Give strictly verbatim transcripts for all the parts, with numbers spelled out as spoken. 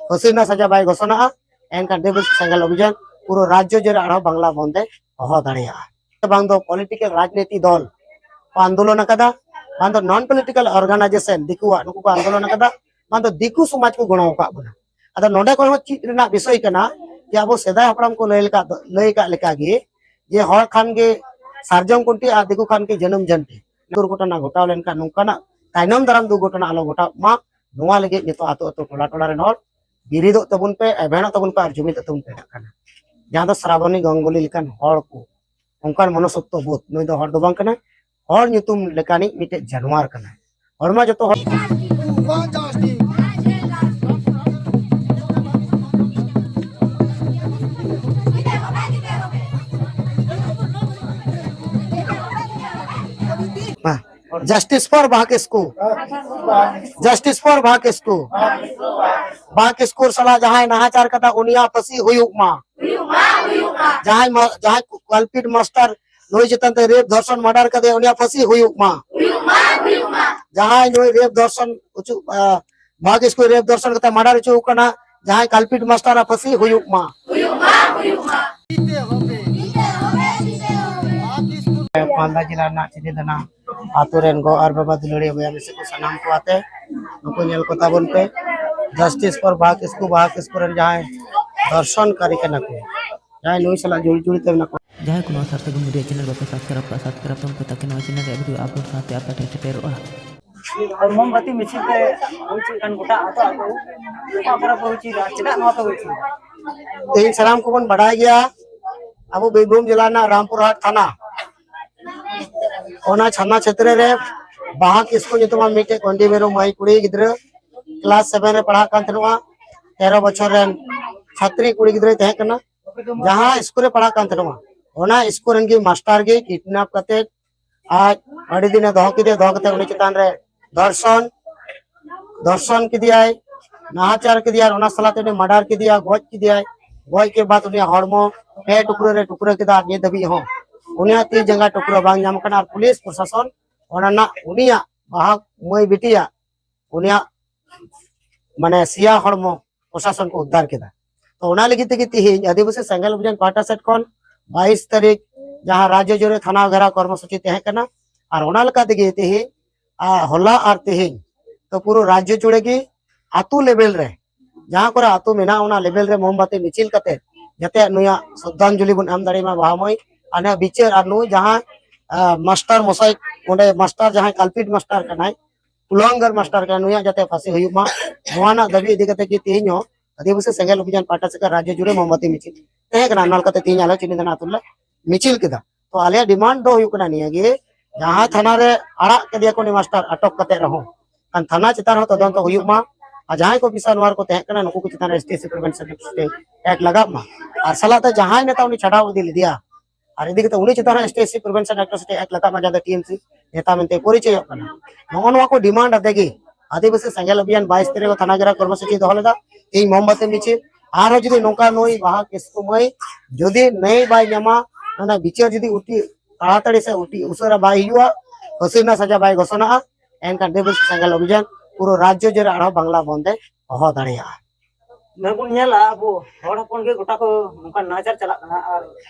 ᱯᱷᱟᱹᱥᱤ ᱨᱮᱱᱟᱜ ᱥᱟᱡᱟ ᱵᱟᱭ ᱜᱷᱳᱥᱚᱱᱟᱜᱼᱟ, ᱮᱱᱠᱷᱟᱱ D B C ᱥᱮᱸᱜᱮᱞ ᱚᱵᱷᱤᱡᱟᱱ ᱯᱩᱨᱟᱹ ᱨᱟᱡᱽᱡᱚ ᱡᱩᱲᱤ ᱟᱨᱦᱚᱸ ᱵᱟᱝᱞᱟ ᱵᱚᱱᱫᱷ ᱮ ᱦᱚᱦᱚ ᱫᱟᱲᱮᱭᱟᱜᱼᱟ᱾ ᱵᱟᱝ ᱫᱚ ᱯᱚᱞᱤᱴᱤᱠᱮᱞ ᱨᱟᱡᱽᱱᱤᱛᱤ ᱫᱚᱞ ᱠᱚ ᱟᱱᱫᱳᱞᱚᱱ ᱟᱠᱟᱫᱟ, ᱵᱟᱝ ᱫᱚ ᱱᱚᱱ ᱯᱚᱞᱤᱴᱤᱠᱮᱞ ᱚᱨᱜᱟᱱᱟᱭᱡᱮᱥᱚᱱ ᱫᱤᱠᱩᱣᱟᱜ, ᱱᱩᱠᱩ ᱠᱚ ᱟᱱᱫᱳᱞᱚᱱ ᱟᱠᱟᱫᱟ, ᱵᱟᱝ ᱫᱚ ᱫᱤᱠᱩ ᱥᱚᱢᱟᱡᱽ ᱠᱚ ᱜᱚᱲᱚ ᱟᱠᱟᱫ ᱵᱚᱱᱟ᱾ ᱟᱫᱚ ᱱᱚᱰᱮ ᱠᱷᱚᱱ ᱦᱚᱸ ᱪᱮᱫ ᱨᱮᱱᱟᱜ ᱵᱤᱥᱚᱭ ᱠᱟᱱᱟ ᱡᱮ ᱟᱵᱚ ᱥᱮᱫᱟᱭ ᱦᱟᱯᱲᱟᱢ ᱠᱚ ᱞᱟᱹᱭ ᱞᱮᱠᱟ, ᱞᱟᱹᱭ ᱟᱠᱟᱫ ᱞᱮᱠᱟ ᱜᱮ ᱡᱮ ᱦᱚᱲ ᱠᱷᱟᱱ ᱜᱮ ᱥᱟᱨᱡᱚᱢ ᱠᱩᱱᱴᱤ ᱟᱨ ᱫᱤᱠᱩ ᱠᱷᱟᱱ ᱜᱮ ᱡᱟᱹᱱᱩᱢ ᱡᱷᱟᱹᱱᱴᱤ᱾ ᱫᱩᱨᱜᱷᱚᱴᱚᱱᱟ ᱜᱷᱚᱴᱟᱣ ᱞᱮᱱᱠᱷᱟᱱ ᱱᱚᱝᱠᱟᱱᱟᱜ ᱛᱟᱭᱱᱚᱢ ᱫᱟᱨᱟᱢ ᱫᱩᱨᱜᱷᱚᱴᱚᱱᱟ ᱟᱞᱚ ᱜᱷᱚᱴᱟᱜ ᱢᱟ, ᱱᱚᱣᱟ ᱞᱟᱹᱜᱤᱫ ᱱᱤᱛᱚᱜ ᱟᱛᱳ ᱟᱛᱳ, ᱴᱚᱞᱟ ᱴᱚᱞᱟ ᱨᱮᱱ ᱦᱚᱲ ᱵᱤᱨᱤᱫᱚᱜ ᱛᱟᱵᱚᱱ ᱯᱮ, ᱮᱵᱷᱮᱱᱚᱜ ᱛᱟᱵᱚᱱ ᱯᱮ ᱟᱨ ᱡᱩᱢᱤᱫᱚᱜ ᱛᱟᱵᱚᱱ ᱯᱮ᱾ ᱡᱟᱦᱟᱸ ᱫᱚ ᱥᱨᱟᱵᱚᱱᱤ ᱜᱟᱝᱜᱩᱞᱤ ᱞᱮᱠᱟᱱ ᱦᱚᱲ ᱠᱚ, ᱚᱱᱠᱟᱱ ᱢᱚᱱᱚᱥᱚᱛᱛᱚ ᱵᱳᱫᱷ, ᱱᱩᱭ ᱫᱚ ᱦᱚᱲ ᱫᱚ ᱵᱟᱝ ᱠᱟᱱᱟᱭ, ᱦᱚᱲ ᱧᱩᱛᱩᱢ ᱞᱮᱠᱟᱱᱤᱡ ᱢᱤᱫᱴᱮᱡ ᱡᱟᱱᱣᱟᱨ ᱠᱟᱱᱟᱭ᱾ ᱦᱚᱲᱢᱟ ᱡᱚᱛᱚ ᱦᱚᱲ ᱡᱟᱥᱴᱤᱥ ᱯᱷᱚᱨ ᱵᱟᱦᱟ ᱠᱤᱥᱠᱩ, ᱡᱟᱥᱴᱤᱥ ᱯᱷᱚᱨ ᱵᱟᱦᱟ ᱠᱤᱥᱠᱩ᱾ ᱵᱟᱦᱟ ᱠᱤᱥᱠᱩ ᱥᱟᱞᱟᱜ ᱡᱟᱦᱟᱸᱭ ᱱᱟᱦᱟᱪᱟᱨ ᱠᱟᱫᱟ, ᱩᱱᱤᱭᱟᱜ ᱯᱷᱟᱹᱥᱤ ᱦᱩᱭᱩᱜ ᱢᱟ᱾ ᱡᱟᱦᱟᱸᱭ ᱢᱟ-, ᱡᱟᱦᱟᱸᱭ ᱠᱟᱞᱯᱤᱴ ᱢᱟᱥᱴᱟᱨ ᱱᱩᱭ ᱪᱮᱛᱟᱱ ᱛᱮ ᱨᱮᱯ ᱫᱷᱚᱨᱥᱚᱱ ᱢᱟᱨᱰᱟᱨ ᱠᱟᱫᱮ, ᱩᱱᱤᱭᱟᱜ ᱯᱷᱟᱹᱥᱤ ᱦᱩᱭᱩᱜ ᱢᱟ᱾ ᱡᱟᱦᱟᱸᱭ ᱱᱩᱭ ᱨᱮᱯ ᱫᱷᱚᱨᱥᱚᱱ ᱦᱚᱪᱚ, ᱟ, ᱵᱟᱦᱟ ᱠᱤᱥᱠᱩ ᱨᱮᱯ ᱫᱷᱚᱨᱥᱚᱱ ᱠᱟᱛᱮ ᱢᱟᱨᱰᱟᱨ ᱦᱚᱪᱚ ᱟᱠᱟᱱᱟ, ᱡᱟᱦᱟᱸᱭ ᱠᱟᱞᱯᱤᱴ ᱢᱟᱥᱴᱟᱨ ᱟᱜ ᱯᱷᱟᱹᱥᱤ ᱦᱩᱭᱩᱜ ᱢᱟ᱾ ᱢᱟᱞᱫᱟ ᱡᱮᱞᱟ ᱨᱮᱱᱟᱜ ᱪᱤᱱᱤᱫᱟᱱᱟ ᱟᱛᱳ ᱨᱮᱱ ᱜᱚ ᱟᱨ ᱵᱟᱵᱟ ᱫᱩᱞᱟᱹᱲᱤᱭᱟᱹ ᱵᱚᱭᱦᱟ ᱢᱤᱥᱤ ᱠᱚ ᱥᱟᱱᱟᱢ ᱠᱚ ᱟᱛᱮ ᱱᱩᱠᱩ ᱧᱮᱞ ᱠᱚ ᱛᱟᱵᱚᱱ ᱯᱮ᱾ ᱡᱟᱥᱴᱤᱥ ᱯᱷᱚᱨ ᱵᱟᱦᱟ ᱠᱤᱥᱠᱩ, ᱵᱟᱦᱟ ᱠᱤᱥᱠᱩ ᱨᱮᱱ ᱡᱟᱦᱟᱸᱭ ᱫᱚᱨᱥᱚᱱᱠᱟᱨᱤ ᱠᱟᱱᱟ ᱠᱚ, ᱡᱟᱦᱟᱸᱭ ᱱᱩᱭ ᱥᱟᱞᱟᱜ ᱡᱚᱲ-, ᱡᱚᱲᱤᱛ ᱢᱮᱱᱟᱜ ᱠᱚᱣᱟ᱾ ᱡᱟᱦᱟᱸᱭ ᱠᱚ ᱱᱚᱣᱟ ᱥᱟᱨ ᱥᱟᱹᱜᱩᱱ ᱢᱤᱰᱤᱭᱟ ᱪᱮᱱᱮᱞ ᱵᱟᱯᱮ ᱥᱟᱵᱥᱠᱨᱟᱭᱤᱵ ᱠᱟᱜᱼᱟ, ᱥᱟᱵᱥᱠᱨᱟᱭᱤᱵ ᱛᱟᱵᱚᱱ ᱯᱮ, ᱛᱟᱠᱤ ᱱᱚᱣᱟ ᱪᱮᱱᱮᱞ ᱨᱮ ᱵᱷᱤᱰᱤᱭᱳ ᱟᱯᱞᱳᱰ ᱥᱟᱶᱛᱮ ᱟᱯᱮ ᱴᱷᱮᱱ ᱥᱮᱴᱮᱨᱚᱜᱼᱟ᱾ ᱟᱨ ᱢᱳᱢᱵᱟᱛᱤ ᱢᱤᱪᱷᱤᱞ ᱯᱮ ᱦᱩᱭ ᱦᱚᱪᱚᱭᱮᱫ ᱠᱟᱱ ᱜᱚᱴᱟ ᱟᱹᱛᱩ ᱟᱹᱛᱩ, ᱚᱠᱟ ᱠᱚᱨᱮ ᱯᱮ ᱦᱩᱭ ᱦᱚᱪᱚᱭᱮᱫᱟ? ᱪᱮᱫᱟᱜ ᱱᱚᱣᱟ ᱯᱮ ᱦᱩᱭ ᱦᱚᱪᱚᱭᱮᱫᱟ? ᱛᱮᱦᱮᱧ ᱥᱟᱱᱟᱢ ᱠᱚᱵᱚᱱ ᱵᱟᱰᱟᱭ ᱜᱮᱭᱟ, ᱟᱵᱚ ᱵᱤᱨᱵᱷᱩᱢ ᱡᱮᱞᱟ ᱨᱮᱱᱟᱜ ᱨᱟᱢᱯᱩᱨᱦᱟᱴ ᱛᱷᱟᱱᱟ, ᱚᱱᱟ ᱪᱷᱟᱱᱟ ᱪᱷᱮᱛᱨᱮ ᱨᱮ ᱵᱟᱦᱟ ᱠᱤᱥᱠᱩ ᱧᱩᱛᱩᱢᱟᱱ ᱢᱤᱫᱴᱮᱡ ᱜᱚᱱᱰᱤ ᱢᱮᱨᱚᱢ ᱢᱟᱹᱭ ᱠᱩᱲᱤ ᱜᱤᱫᱽᱨᱟᱹ ᱠᱞᱟᱥ ᱥᱮᱵᱷᱮᱱ ᱨᱮ ᱯᱟᱲᱦᱟᱜ ᱠᱟᱱ ᱛᱟᱦᱮᱱᱚᱜᱼᱟ, ᱛᱮᱨᱚ ᱵᱚᱪᱷᱚᱨ ᱨᱮᱱ ᱪᱷᱟᱛᱨᱤ ᱠᱩᱲᱤ ᱜᱤᱫᱽᱨᱟᱹᱭ ᱛᱟᱦᱮᱸ ᱠᱟᱱᱟ, ᱡᱟᱦᱟᱸ ᱥᱠᱩᱞ ᱨᱮ ᱯᱟᱲᱦᱟᱜ ᱠᱟᱱ ᱛᱟᱦᱮᱱᱚᱜᱼᱟ, ᱚᱱᱟ ᱥᱠᱩᱞ ᱨᱮᱱ ᱜᱮ ᱢᱟᱥᱴᱟᱨ ᱜᱮ ᱠᱤᱰᱱᱟᱯ ᱠᱟᱛᱮ ᱟᱡ ᱟᱹᱰᱤ ᱫᱤᱱᱮ ᱫᱚᱦᱚ ᱠᱮᱫᱮᱭᱟ, ᱫᱚᱦᱚ ᱠᱟᱛᱮ ᱩᱱᱤ ᱪᱮᱛᱟᱱ ᱨᱮ ᱫᱷᱚᱨᱥᱚᱱ, ᱫᱷᱚᱨᱥᱚᱱ ᱠᱮᱫᱮᱭᱟᱭ, ᱱᱟᱦᱟᱪᱟᱨ ᱠᱮᱫᱮᱭᱟᱭ, ᱟᱨ ᱚᱱᱟ ᱥᱟᱞᱟᱛᱮ ᱩᱱᱤ ᱢᱟᱨᱰᱟᱨ ᱠᱮᱫᱮᱭᱟ, ᱜᱚᱡ ᱠᱮᱫᱮᱭᱟᱭ᱾ ᱜᱚᱡ ᱠᱮ ᱵᱟᱫ ᱩᱱᱤᱭᱟᱜ ᱦᱚᱲᱢᱚ ᱯᱮ ᱴᱩᱠᱨᱟᱹ ᱨᱮ ᱴᱩᱠᱨᱟᱹ ᱠᱮᱫᱟ, ᱟᱨ ᱱᱤᱛ ᱫᱷᱟᱹᱵᱤᱡ ᱦᱚᱸ ᱩᱱᱤᱭᱟᱜ ᱛᱤ ᱡᱟᱸᱜᱟ ᱴᱩᱠᱨᱟᱹ ᱵᱟᱝ ᱧᱟᱢ ᱠᱟᱱᱟ᱾ ᱟᱨ ᱯᱩᱞᱤᱥ ᱯᱨᱚᱥᱟᱥᱚᱱ ᱚᱱᱟ ᱨᱮᱱᱟᱜ ᱩᱱᱤᱭᱟᱜ ᱵᱟᱦᱟ ᱢᱟᱹᱭ ᱵᱤᱴᱤᱭᱟᱜ ᱩᱱᱤᱭᱟᱜ ᱢᱟᱱᱮ ᱥᱮᱭᱟ ᱦᱚᱲᱢᱚ ᱯᱨᱚᱥᱟᱥᱚᱱ ᱠᱚ ᱩᱫᱽᱫᱷᱟᱨ ᱠᱮᱫᱟ᱾ ᱛᱚ ᱚᱱᱟ ᱞᱟᱹᱜᱤᱫ ᱛᱮᱜᱮ ᱛᱤᱦᱤᱧ ᱟᱹᱫᱤᱵᱟᱹᱥᱤ ᱥᱮᱸᱜᱮᱞ ᱚᱵᱷᱤᱡᱟᱱ ᱯᱟᱦᱴᱟ ᱥᱮᱫ ᱠᱷᱚᱱ ᱵᱟᱭᱤᱥ ᱛᱟᱹᱨᱤᱠᱷ ᱡᱟᱦᱟᱸ ᱨᱟᱡᱽᱡᱚ ᱡᱩᱲᱮ ᱛᱷᱟᱱᱟ ᱜᱷᱮᱨᱟᱣ ᱠᱚᱨᱢᱚᱥᱩᱪᱤ ᱛᱟᱦᱮᱸ ᱠᱟᱱᱟ, ᱟᱨ ᱚᱱᱟ ᱞᱮᱠᱟ ᱛᱮᱜᱮ ᱛᱤᱦᱤᱧ, ᱟᱨ ᱦᱚᱞᱟ ᱟᱨ ᱛᱤᱦᱤᱧ ᱛᱚ ᱯᱩᱨᱟᱹ ᱨᱟᱡᱽᱡᱚ ᱡᱩᱲᱮ ᱜᱮ ᱟᱹᱛᱩ ᱞᱮᱵᱮᱞ ᱨᱮ, ᱡᱟᱦᱟᱸ ᱠᱚᱨᱮ ᱟᱹᱛᱩ ᱢᱮᱱᱟᱜᱼᱟ, ᱚᱱᱟ ᱞᱮᱵᱮᱞ ᱨᱮ ᱢᱳᱢᱵᱟᱛᱤ ᱢᱤᱪᱷᱤᱞ ᱠᱟᱛᱮ ᱡᱟᱛᱮ ᱱᱩᱭᱟᱜ ᱥᱨᱚᱫᱷᱟᱧᱡᱚᱞᱤ ᱵᱚᱱ ᱮᱢ ᱫᱟᱲᱮᱭᱟᱜ ᱢᱟ ᱵᱟᱦᱟ ᱢᱟᱹᱭ, ᱟᱨ ᱱᱩᱭᱟᱜ ᱵᱤᱪᱟᱹᱨ ᱟᱨ ᱱᱩᱭ ᱡᱟᱦᱟᱸ, ᱟᱸ, ᱢᱟᱥᱴᱟᱨ ᱢᱚᱥᱟᱭ, ᱚᱸᱰᱮ ᱢᱟᱥᱴᱟᱨ ᱡᱟᱦᱟᱸᱭ ᱠᱟᱞᱯᱤᱴ ᱢᱟᱥᱴᱟᱨ ᱠᱟᱱᱟᱭ, ᱠᱩᱞᱟᱝᱜᱟᱨ ᱢᱟᱥᱴᱟᱨ ᱠᱟᱱᱟᱭ, ᱱᱩᱭᱟᱜ ᱡᱟᱛᱮ ᱯᱷᱟᱸᱥᱤ ᱦᱩᱭᱩᱜ ᱢᱟ, ᱱᱚᱣᱟ ᱨᱮᱱᱟᱜ ᱫᱟᱹᱵᱤ ᱤᱫᱤ ᱠᱟᱛᱮ ᱜᱮ ᱛᱤᱦᱤᱧ ᱦᱚᱸ ᱟᱹᱫᱤᱵᱟᱹᱥᱤ ᱥᱮᱸᱜᱮᱞ ᱚᱵᱷᱤᱡᱟᱱ ᱯᱟᱦᱴᱟ ᱥᱮᱫ ᱠᱷᱚᱱ ᱨᱟᱡᱽᱡᱚ ᱡᱩᱲᱮ ᱢᱳᱢᱵᱟᱛᱤ ᱢᱤᱪᱷᱤᱞ ᱛᱟᱦᱮᱸ ᱠᱟᱱᱟ᱾ ᱚᱱᱟ ᱞᱮᱠᱟᱛᱮ ᱛᱤᱦᱤᱧ ᱟᱞᱮ ᱪᱤᱱᱤᱫᱟᱱᱟ ᱟᱹᱛᱩ ᱨᱮᱞᱮ ᱢᱤᱪᱷᱤᱞ ᱠᱮᱫᱟ᱾ ᱛᱚ ᱟᱞᱮᱭᱟᱜ ᱰᱤᱢᱟᱱᱰ ᱫᱚ ᱦᱩᱭᱩᱜ ᱠᱟᱱᱟ ᱱᱤᱭᱟᱹ ᱜᱮ, ᱡᱟᱦᱟᱸ ᱛᱷᱟᱱᱟ ᱨᱮ ᱟᱲᱟᱜ ᱠᱮᱫᱮᱭᱟ ᱠᱚ ᱩᱱᱤ ᱢᱟᱥᱴᱟᱨ ᱟᱴᱚᱠ ᱠᱟᱛᱮ ᱨᱮᱦᱚᱸ, ᱠᱷᱟᱱ ᱛᱷᱟᱱᱟ ᱪᱮᱛᱟᱱ ᱨᱮᱦᱚᱸ ᱛᱚᱫᱚᱱᱛᱚ ᱦᱩᱭᱩᱜ ᱢᱟ, ᱟᱨ ᱡᱟᱦᱟᱸᱭ ᱠᱚ ᱵᱤᱥᱟ ᱱᱚᱣᱟ ᱨᱮᱠᱚ ᱛᱟᱦᱮᱸ ᱠᱟᱱᱟ ᱱᱩᱠᱩ ᱠᱚ ᱪᱮᱛᱟᱱ ᱨᱮ S T S C prevention act ᱞᱟᱜᱟᱜ ᱢᱟ, ᱟᱨ ᱥᱟᱞᱟᱜ ᱛᱮ ᱡᱟᱦᱟᱸᱭ ᱱᱮᱛᱟ ᱩᱱᱤ ᱪᱷᱟᱰᱟᱣ ᱤᱫᱤ ᱞᱮᱫᱮᱭᱟ, ᱟᱨ ᱤᱫᱤ ᱠᱟᱛᱮ ᱩᱱᱤ ᱪᱮᱛᱟᱱ ᱨᱮ S T S C prevention act ᱥᱟᱛᱮ ᱮᱠᱴ ᱞᱟᱜᱟᱜ ᱢᱟ, ᱡᱟᱦᱟᱸ ᱫᱚ ᱴᱤ ᱮᱢ ᱥᱤ ᱱᱮᱛᱟ ᱢᱮᱱᱛᱮ ᱯᱚᱨᱤᱪᱚᱭᱚᱜ ᱠᱟᱱᱟ᱾ ᱱᱚᱜᱼᱚ ᱱᱚᱣᱟ ᱠᱚ ᱰᱤᱢᱟᱱᱰ ᱟᱛᱮ ᱜᱮ ᱟᱹᱫᱤᱵᱟᱹᱥᱤ ᱥᱮᱸᱜᱮᱞ ᱚᱵᱷᱤᱭᱟᱱ ᱵᱟᱭᱤᱥ ᱛᱟᱹᱨᱤᱠᱷ ᱛᱷᱟᱱᱟ ᱜᱷᱮᱨᱟᱣ ᱠᱚᱨᱢᱚᱥᱩᱪᱤ ᱫᱚᱦᱚ ᱞᱮᱫᱟ᱾ ᱛᱮᱦᱮᱧ ᱢᱳᱢᱵᱟᱛᱤ ᱢᱤᱪᱷᱤᱞ, ᱟᱨᱦᱚᱸ ᱡᱩᱫᱤ ᱱᱚᱝᱠᱟ ᱱᱩᱭ ᱵᱟᱦᱟ ᱠᱤᱥᱠᱩ ᱢᱟᱹᱭ ᱡᱩᱫᱤ ᱱᱟᱹᱭ ᱵᱟᱭ ᱧᱟᱢᱟ, ᱚᱱᱟ ᱵᱤᱪᱟᱹᱨ ᱡᱩᱫᱤ ᱩᱴᱤ ᱛᱟᱲᱟᱛᱟᱲᱤ ᱥᱮ ᱩᱴᱤ ᱩᱥᱟᱹᱨᱟ ᱵᱟᱭ ᱦᱩᱭᱩᱜᱼᱟ, ᱯᱷᱟᱹᱥᱤ ᱨᱮᱱᱟᱜ ᱥᱟᱡᱟ ᱵᱟᱭ ᱜᱷᱳᱥᱚᱱᱟᱜᱼᱟ, ᱮᱱᱠᱷᱟᱱ ᱟᱹᱫᱤᱵᱟᱹᱥᱤ ᱥᱮᱸᱜᱮᱞ ᱚᱵᱷᱤᱡᱟᱱ ᱯᱩᱨᱟᱹ ᱨᱟᱡᱽᱡᱚ ᱡᱩᱲᱮ ᱟᱨᱦᱚᱸ ᱵᱟᱝᱞᱟ ᱵᱚᱱᱫᱷ ᱮ ᱦᱚᱦᱚ ᱫᱟᱲᱮᱭᱟᱜᱼᱟ᱾ ᱱᱚᱰᱮ ᱵᱚᱱ ᱧᱮᱞᱟ, ᱟᱵᱚ ᱦᱚᱲ ᱦᱚᱯᱚᱱ ᱜᱮ ᱜᱚᱴᱟ ᱠᱚ ᱱᱚᱝᱠᱟ ᱱᱟᱦᱟᱪᱟᱨ ᱪᱟᱞᱟᱜ ᱠᱟᱱᱟ, ᱟᱨ